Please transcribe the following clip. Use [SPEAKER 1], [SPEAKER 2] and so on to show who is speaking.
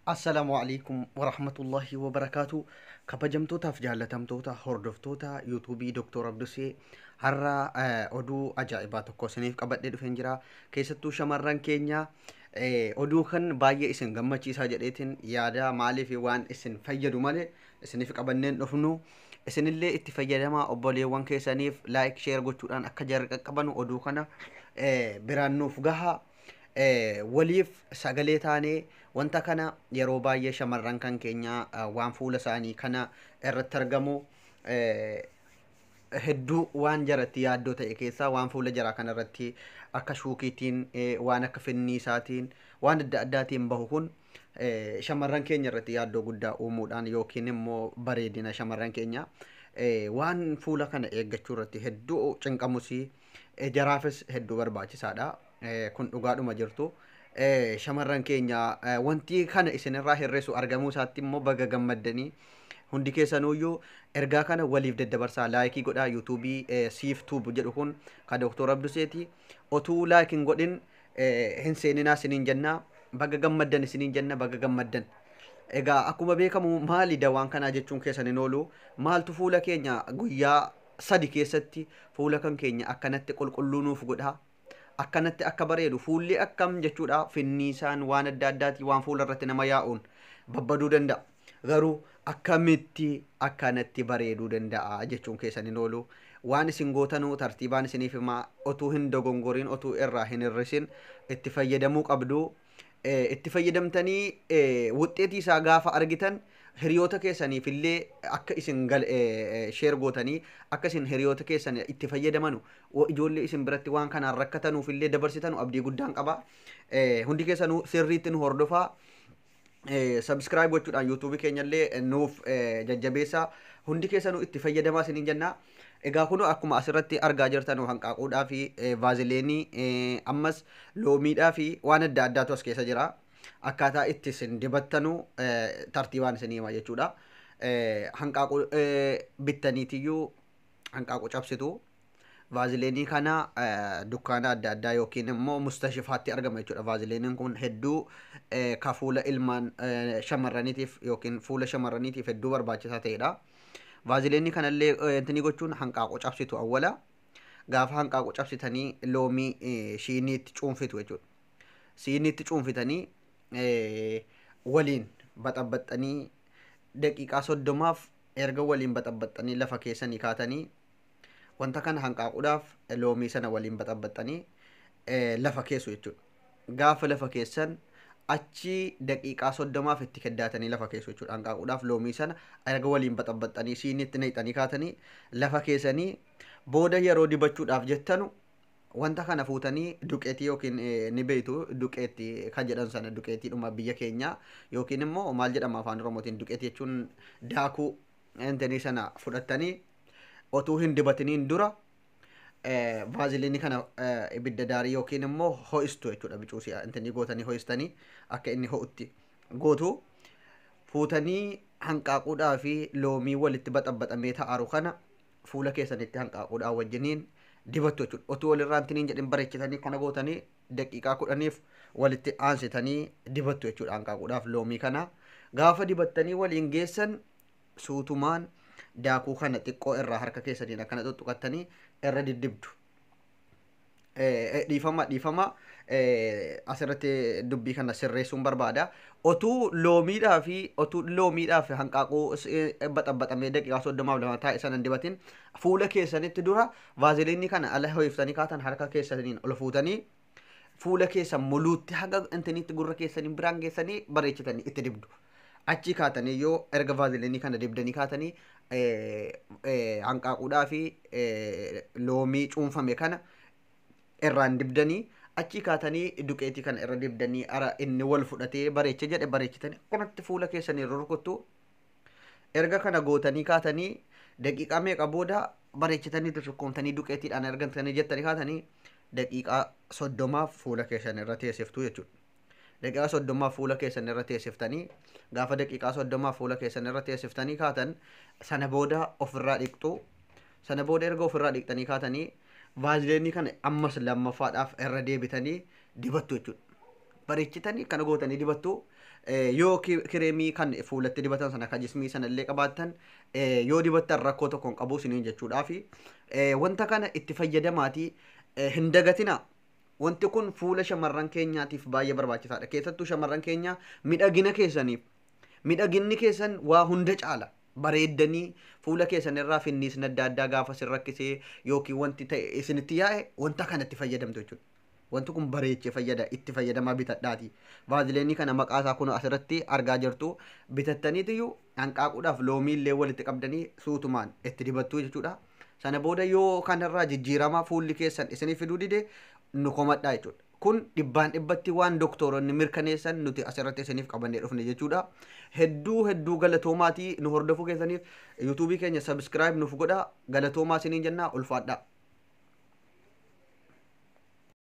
[SPEAKER 1] Assalaamu alaikum warahmatullahi wabarakaatu. Kabajamtootaaf jaallatamtoota hordoftoota yuutuubii Dr. Abdusee, har'a oduu ajaa'ibaa tokko isiniif qabadhee dhufeen jira. Keessattuu shamarran keenya oduu kan baay'ee isin gammachiisaa jedheetiin yaada, maaliif waan isin fayyadu malee isiniif qabanneen dhufnu. Isinillee itti fayyadamaa, obboleewwan keessaniif like, share gochuudhaan akka jarri qaqqabanu oduu kana biraan nuuf gahaa. Waliif sagalee taanee wanta kana yeroo baay'ee shamarran kan keenya waan fuula isaanii kana irratti argamu hedduu waan jaratti yaaddoo ta'e keessaa waan fuula jaraa kana irratti akka shuukiitiin, waan akka finniisaatiin, waan adda addaatiin bahu kun shamarran keenya irratti yaaddoo guddaa uumuudhaan yookiin immoo bareedina shamarran keenya waan fuula kana eeggachuu irratti hedduu cinqamus jaraafis hedduu barbaachisaadha. Kun dhugaadhuma jirtu. Shamarran keenya wanti kana isinirraa hir'isu argamuu isaatti immoo baga gammaddanii. Hundi keessanuyyuu ergaa kana waliif daddabarsaa, like godhaa. Yuutuubii Siif Tube jedhu kun kan Dooktor Abduseeti. Otuu like hin godhin hin seeninaa isiniin jennaa. Baga gammaddan isiniin jenna, baga gammaddan. Egaa akkuma beekamu maali dawaan kanaa jechuun keessan hin oolu. Maaltu fuula keenya guyyaa 3 keessatti fuula kan keenya akkanatti qulqulluu nuuf godhaa? Akkanatti akka bareedu fuulli akkam jechuudha, finniisaan waan adda addaatii waan fuula irratti nama yaa'uun babbaduu danda'a. Garuu akkamitti akkanatti bareeduu danda'a jechuun keessan hin oolu. Waan isin gootanuu tartiibaan isiniif himaa, otuu hin dogongoriin, otuu irraa hin hir'isin itti fayyadamuu qabdu. Itti fayyadamtanii wuxxeetii isaa gaafa argitan hiriyoota keessaniif illee akka isin share gootanii akka isin hiriyoota keessan itti fayyadamanu, ijoollee isin biratti waan kanaan rakkatanuuf illee dabarsitanu abdii guddaan qaba. Hundi keessanuu sirriitti nu hordofaa. Subscribe gochuudhaan yuutuubii keenyallee nuuf jajjabeessaa. Hundi keessanuu itti fayyadamaa isiniin jenna. Egaa kun akkuma asirratti argaa jirtan hanqaaquudhaa fi vaazileenii, ammas loomiidhaa fi waan adda addaatu as keessa jira. Akkaataa itti isin dibattanu tartiibaan isinii hima jechuudha. Hanqaaquu bittaniitiyyuu hanqaaquu cabsitu. Vaazileenii kana dukkaana adda addaa yookiin immoo mustashifaatti argama jechuudha. Vaazileeniin kun hedduu ka fuula ilmaan shamarraniitiif yookiin fuula shamarraniitiif hedduu barbaachisaa ta'edha. Vaazileenii kanallee intini gochuun hanqaaquu cabsitu awwala. Gaafa hanqaaquu cabsitanii loomii shiiniitti cuunfitu jechuudha. Siiniitti cuunfitanii waliin baxabbaxxanii daqiiqaa 30f erga waliin baxabbaxxanii lafa keessanii kaatanii, wanta kana hanqaaquudhaaf loomii sana waliin baxabbaxxanii lafa keessu jechuudha. Gaafa lafa keessan achi daqiiqaa 30f itti keddaatanii lafa keessu jechuudha. Hanqaaquudhaaf loomii sana erga waliin baxabbaxxanii siiniitti naqxanii kaatanii lafa keessanii booda yeroo dibachuudhaaf jettanu wanta kana fuutanii duqeetii yookiin ni beektu duqeetti kan jedhan sana, duqeetiidhuma biyya keenyaa yookiin immoo maal jedhama afaan Oromootiin duqeetii jechuun, daakuu intanii sana fudhattanii otuu hin dibatiniin dura vaaziliinii kana ibidda daarii yookiin immoo ho'istu jechuudha. Bicuusii intanii gootanii ho'istanii akka inni ho'utti gootu. Fuutanii hanqaaquudhaa fi loomii walitti baxabbaxamee ta'aaru kana fuula keessanitti hanqaaquudhaa wajjiniin dibattu jechuudha. Otuu walirraa intiniin jedhin bareechitanii kana gootanii daqiiqaa 10f walitti aansitanii dibattu jechuudha hanqaaquudhaaf loomii kana. Gaafa dibattanii waliin geessan suutumaan daakuu kana xiqqoo irraa harka keessaniin akkana tuttuqattanii irra diddibdu. Dhiifama, dhiifama, asirratti dubbii kana sirreessuun barbaada. Otuu loomiidhaa fi hanqaaquu baxabbaxamee daqiiqaa 30f lama taa'e sana hin dibatin fuula keessanitti dura vaaziliinii kana ala ho'iftanii kaatan harka keessaniin ol fuutanii fuula keessan muluutti haga intiniitti gurra keessanii biraan geessanii bareechitanii itti dibdu. Achi kaatanii yoo erga vaaziliinii kana dibdanii kaatanii hanqaaquudhaa fi loomii cuunfame kana irraan dibdanii, achi kaatanii duqeetii kana irra dibdanii ara inni wal fudhatee bareecha jedhe bareechitanii akkanatti fuula keessanii irra rukuttu. Erga kana gootanii kaatanii daqiiqaa meeqa booda bareechitanii sukkuumtanii duqeetiidhaan ergantanii jettanii kaatanii daqiiqaa 30f fuula keessan irra teessiftu jechuudha. Daqiiqaa 30f fuula keessan irra teessiftanii, gaafa daqiiqaa 30f fuula keessan irra teessiftanii kaatan sana booda ofirraa dhiqxu. Sana booda erga ofirraa dhiqxanii kaatanii vaazileenii kana ammas lammaffaadhaaf irra deebitanii dibattu jechuudha. Bareechitanii kana gootanii dibattu. Yoo kireemii kan fuulatti dibatan sana kan jismii sana illee qabaattan yoo dibattan rakkoo tokko hin qabu isiniin jechuudhaafi. Wanta kana itti fayyadamaatii hin dagatinaa. Wanti kun fuula shamarran keenyaatiif baay'ee barbaachisaadha. Keessattuu shamarran keenya miidhagina keessaniif. Miidhaginni keessan waa hunda caala. Bareeddanii fuula keessan irraa finniisni adda addaa gaafa isin rakkisee yookiin wanti ta'e isinitti yaa'e wanta kanatti fayyadamtu jechuudha. Wanti kun bareechee fayyada itti fayyadamaa bitadhaati. Vaazileenii kana maqaa isaa kun asirratti argaa jirtu bitattaniitiyyuu hanqaaquudhaaf loomii illee walitti qabdanii suutumaan itti dibattu jechuudha. Sana booda yoo kanarraa jijjiiramaa fuulli keessan isinii fiduu dide nu komadhaa jechuudha. Kun dhibbaan dhibbatti waan doktoronni mirkaneessan nuti asirratti isiniif qabannee dhufne jechuudha. Hedduu hedduu galatoomaatii nu hordofuu keessaniif yuutuubii keenya sabiskiraayib nuuf godhaa, galatoomaa isiniin jennaa, ulfaadhaa.